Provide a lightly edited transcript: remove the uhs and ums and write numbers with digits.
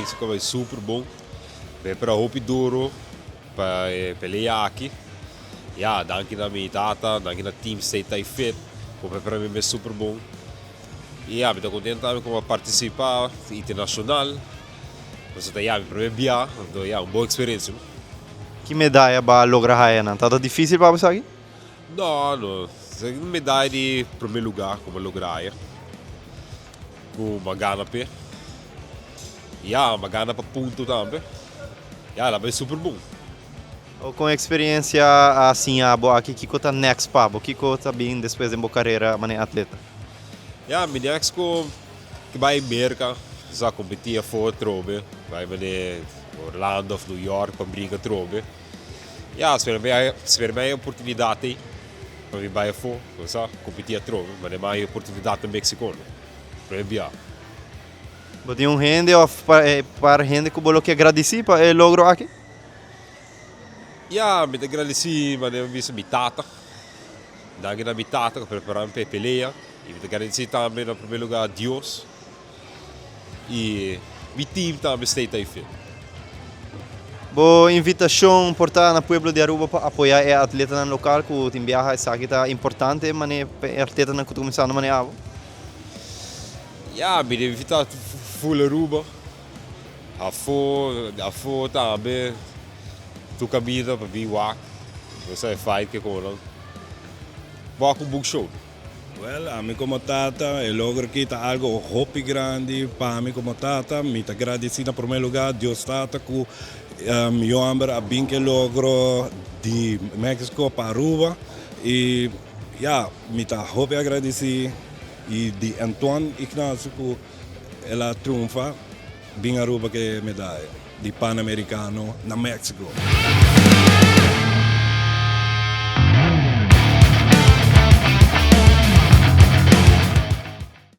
Mexico a bai super bon. Prepara hopi duro pa e pelea aki. Ya, danki na mi tata, danki na team Stay Thai Fit ku a prepara mi mes super bon. Y ya, mi ta contento tambe cu mi a participa internacional. Pasobra ta ya mi primer bia, anto ya, un bon experiencia. Ki medaya bo a logra haya nan? Tabata dificil pa bo esaki? No, no. Un medaya di primer lugar cu mi a logra haya, cu mi a gana p'e. Ya, mi a gana pa punto tambe. Ya, el a bay super bon. Con experiencia a siña bo aki? Kico ta next pa bo? Kico ta bin despues den bo carera manera atleta? Ya, mi next cu bai Merca, sa competi afo atrobe, bai mane Orlando of New York pa brinca atrobe. Ya, spera mi spera mi hay oportunidad ey pa mi bai afo, sa, competi atrobe, mane mi hay oportunidad na Mexico, no, primer bia. Bo tin un hende of par hende cu bo lo ke gradici pa e logro aki? Ya, mi ta gradisí manera mi bisa mi tata. Danki na mi tata ku a prepará mi pa e pelea. I mi ta gradisí tambe na primer lugá Dios i mi team tambe Stay Thai Fit. Bo invitashon por ta na pueblo di Aruba pa apoyá e atletanan lokal ku tin biaha esaki ta importante manera pa e atletanan ku ta kuminsando manera abo? Ya, mi ta invitá full Aruba. Afó, afó tambe tur caminda pa bin wak. Bo sa e fight ke konan. Wak un bon show. Well, ami como tata, e logro aki ta algo hopi grandi pa mi como tata. Mi ta gradeci na prome lugar Dios Tata cu mi homber a bin cu e logro di Mexico pa Aruba. Y ya, mi ta hopi agradeci y di Antoine Ignacio cu. El a triunfa bin Aruba ke medaya di Panamericano na Mexico.